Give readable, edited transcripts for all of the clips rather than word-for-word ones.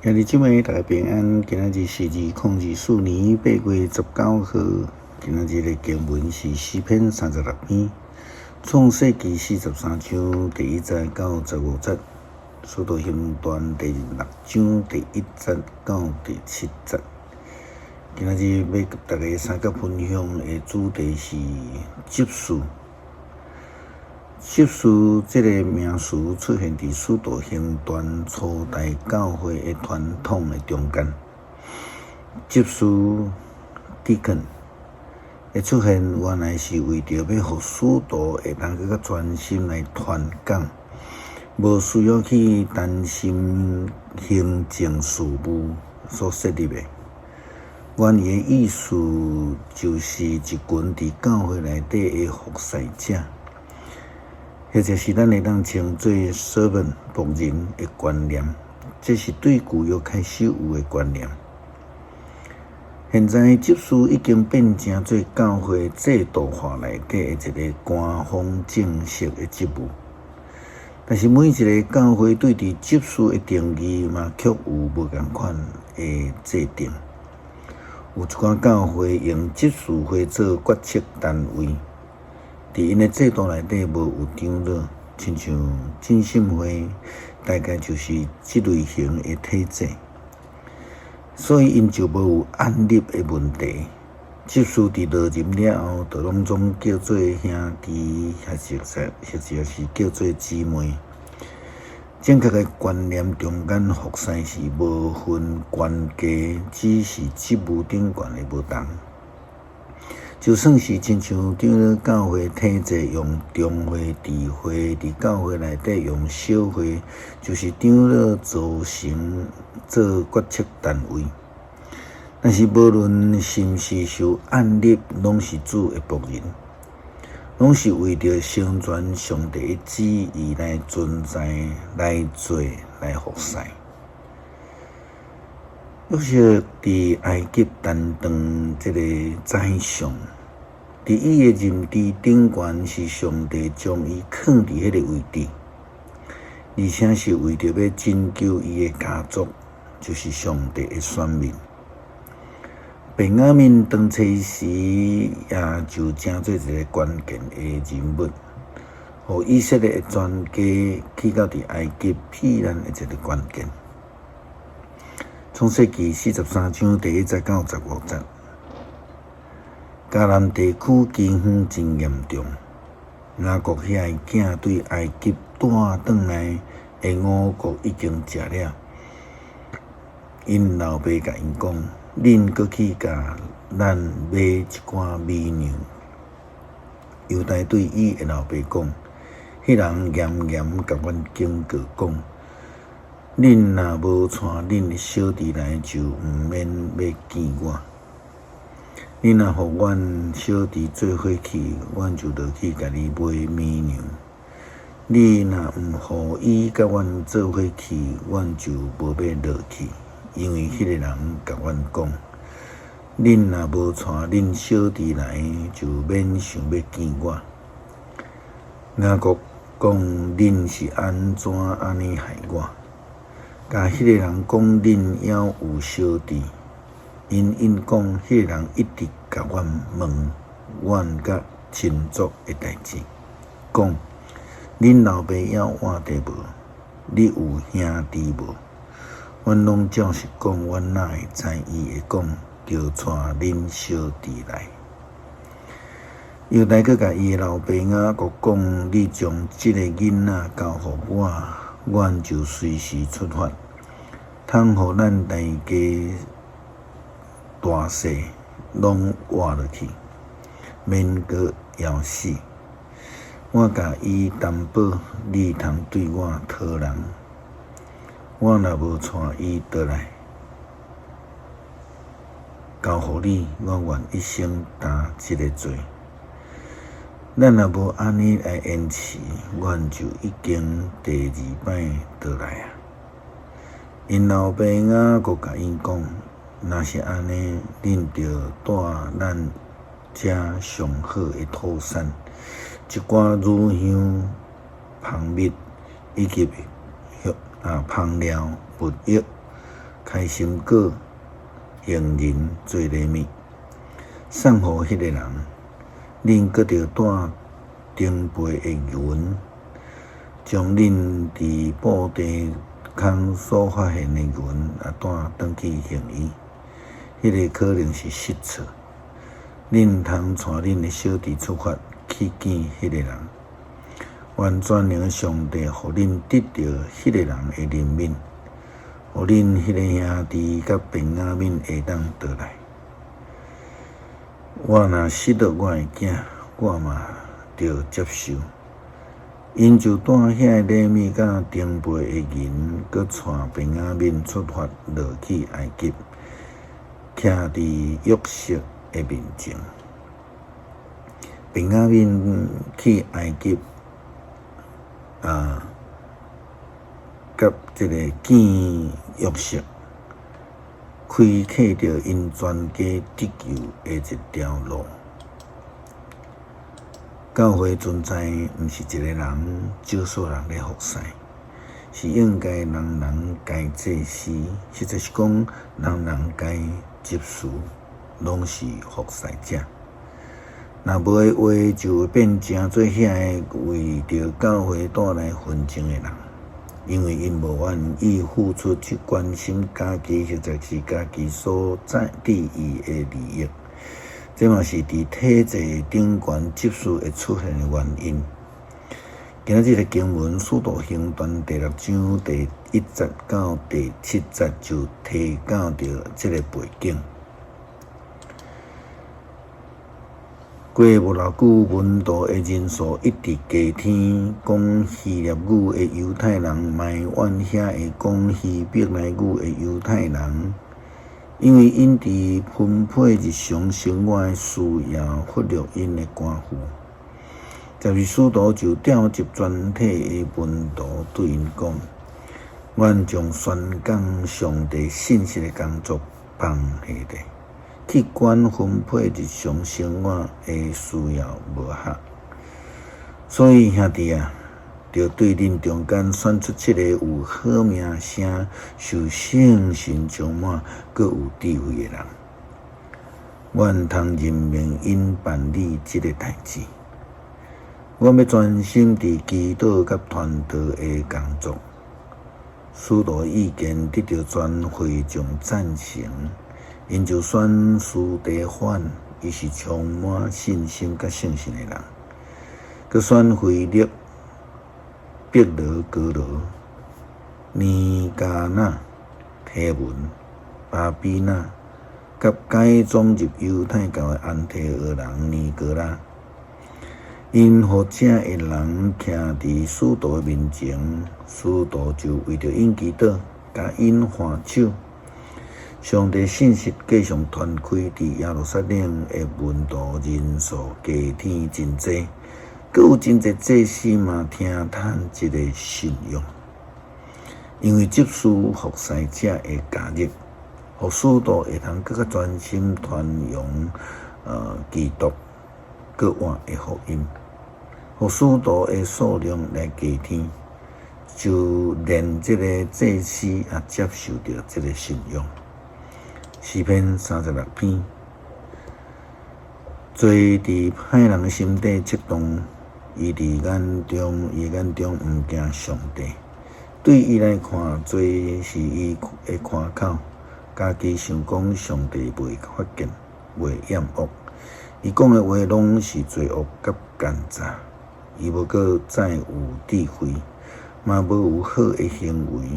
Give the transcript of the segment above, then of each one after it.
兄弟姊妹，大家平安。今仔日是2024年8月19號。今仔日的經文是詩篇36篇，創世記43章第1節到15節，使徒行傳第六章第1節到第7節。今仔日欲共大家相佮分享的主題是執事。執事這個名詞出現佇使徒行傳初代教會的傳統的中間。執事 deacon 的出現，原來是為著欲予使徒會當閣較專心來傳講，無需要去擔心行政事務所設立的。原意的意思就是一群佇教會內底的服侍者，或者是咱會當稱做 servant 僕人的觀念，這是對舊約開始有的觀念。現在執事已經變成做教會制度化內底的一個官方正式的職務，但是每一个教會對佇執事的定義嘛，卻有無仝款的制定。有一寡教會用執事會做決策單位。佇𪜶的制度內底無有長老，親像浸信會，大概就是這類型的體制，所以𪜶就無有按立的問題。執事佇落任了後，就攏總叫做兄弟，或者是叫做姊妹。正確的觀念中間服侍是無分懸低，只是職務頂懸的無仝。就算是親像長老教會體制用中會、智會，佇教會內底用小會，就是長老組成做決策單位。但是無論是毋是受按立，攏是主的僕人，攏是為著成全上帝的旨意來存在、來做、來服侍。約瑟佇埃及擔當這个宰相，佇伊的認知頂懸是上帝將伊囥佇彼个位置，而且是為著欲拯救伊的家族，就是上帝的選民。便雅憫當祭司也就成做一个關鍵的人物，予以色列的全家去到佇埃及避難的一个關鍵。創世記43章第1節到15節，迦南地區饑荒真嚴重，雅各遐的囝對埃及帶轉來的五穀已經食了。𪜶老爸共𪜶講：恁閣去共咱買一寡米糧。猶大對伊的老爸講：彼人嚴嚴共阮警告講，恁若無帶恁的小弟來，就毋免欲見我。恁若予阮小弟做伙去，阮就落去共你買米糧。你若毋予伊佮阮做伙去，阮就無欲落去，因為彼个人共阮講：恁若無帶恁小弟來，就免想欲見我。雅各講：恁是按怎按呢害我？共彼个人講恁猶有小弟，𪜶應講彼个人一直共阮問阮佮親族的代誌，講恁老爸猶活著無？你有兄弟無？阮攏照實講，阮哪會知伊會講，著帶恁小弟來。猶大閣共伊的老爸雅各講：你將這个囡仔交予我，阮就隨時出發，通予咱大家大細攏活落去，免閣枵死。我共伊擔保，你通對我討人。我若無帶伊倒來，交予你，我願一生擔這个罪。咱若無按呢來延遲，阮就已經第二擺倒來啊！𪜶老爸雅各共𪜶講：若是按呢，恁著帶咱遮上好的土產，一寡乳香、蜂蜜以及香啊香料、蜜液，開心果、杏仁做禮物，送予彼个人。恁閣著帶長輩的銀，將恁佇布袋空所發現的銀也帶轉去還伊。彼个可能是失錯。恁通帶恁的小弟出發去見彼个人。願全能的上帝予恁得著彼個人的憐憫，予恁彼個兄弟佮便雅憫會當倒來。我若失落我的囝，我嘛著接受。𪜶就帶遐個禮物佮長輩的銀，閣帶便雅憫出發落去埃及，徛佇約瑟的面前。便雅憫去埃及。啊，佮這个見約瑟，開啟著𪜶全家得救的一條路。教會存在，毋是一个人、少數人咧服侍，是應該人人皆祭司，實在是講人人皆執事，攏是服侍者。若無的話，就會變成做遐个為著教會帶來紛爭的人，因為𪜶無願意付出去關心家己或者是家己所在意的利益。這嘛是佇體制頂懸執事會出現的原因。今仔日的經文《使徒行傳》第六章第一節到第七節就提到著這个背景。過無偌久，門徒的人數一直加添，講希臘語的猶太人埋怨遐个講希伯來語的猶太人，因為𪜶佇分配日常生活的需要，忽略𪜶的寡婦。十二使徒就召集全體的門徒對𪜶講：阮將宣講上帝信息的工作放下咧，去管分配日常生活的需要無合，所以兄弟啊，著對恁中間選出七个有好名聲、受聖神充滿、閣有智慧的人，阮通任命𪜶辦理這个代誌。阮欲專心佇祈禱佮傳道的工作。使徒意見得著全會眾贊成。𪜶就選司提反，伊是充滿信心佮聖神的人；閣選腓力、彼羅哥羅、尼迦納、提門、巴比納，佮改宗入猶太教的安提阿人尼哥拉。𪜶予遮的人徛佇使徒的面前，使徒就為著𪜶祈禱，共𪜶按手。上帝信息繼續傳開，佇耶路撒冷的門徒人數加添真濟，閣有真濟祭司嘛聽趁這个信仰。因為執事服侍者的加入，予使徒會通閣較專心傳揚基督閣活的福音，予使徒的數量來加添，就連這个祭司也接受著這个信仰。詩篇36篇，罪佇歹人的心底策動，伊眼中毋驚上帝。對伊來看，罪是伊的關口，家己想講上帝袂發現、袂厭惡。伊講的話攏是罪惡佮奸詐。伊無閣再有智慧，嘛無有好的行為。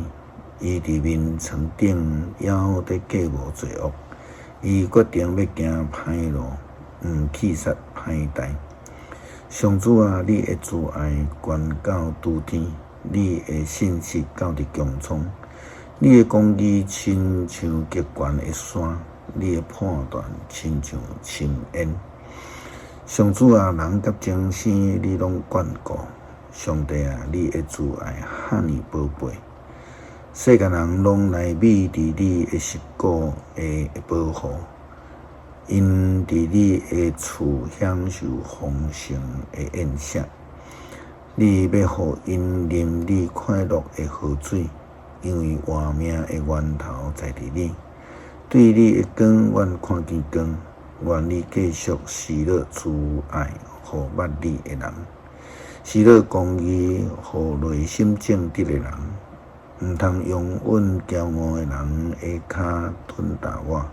伊佇眠床頂猶佇計謀罪惡。伊決定欲行歹路，毋棄殺歹代。上主啊，你的慈愛懸到諸天，你的信實到佇穹蒼。你的公義親像極懸的山，你的判斷親像深淵。上主啊，人佮眾生你攏眷顧。上帝啊，你的慈愛遐爾寶貝，世間人攏來覕佇你的實骨的保護，𪜶佇你的厝享受豐盛的宴席。你欲予𪜶啉你快樂的河水，因為活命的源頭在佇你。對你的光，阮看見光。願你繼續施予慈愛予捌你的人，施予公義予內心正直的人。毋通容阮驕傲的人的跤吞踏我，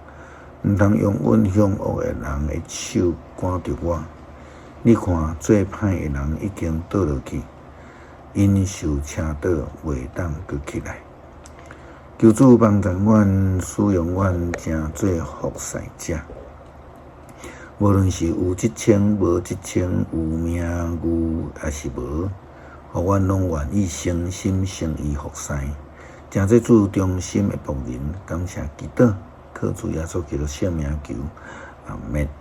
毋通容阮向惡的人的手趕著我。你看，做歹的人已經倒落去，𪜶受車倒，袂當閣起來。求主幫助阮，使用阮成做服侍者。無論是有職稱、無職稱、有名譽抑是無，予阮攏願意誠心誠意服侍，成做主忠心的僕人。感謝祈禱，靠主耶穌基督聖名求，阿們。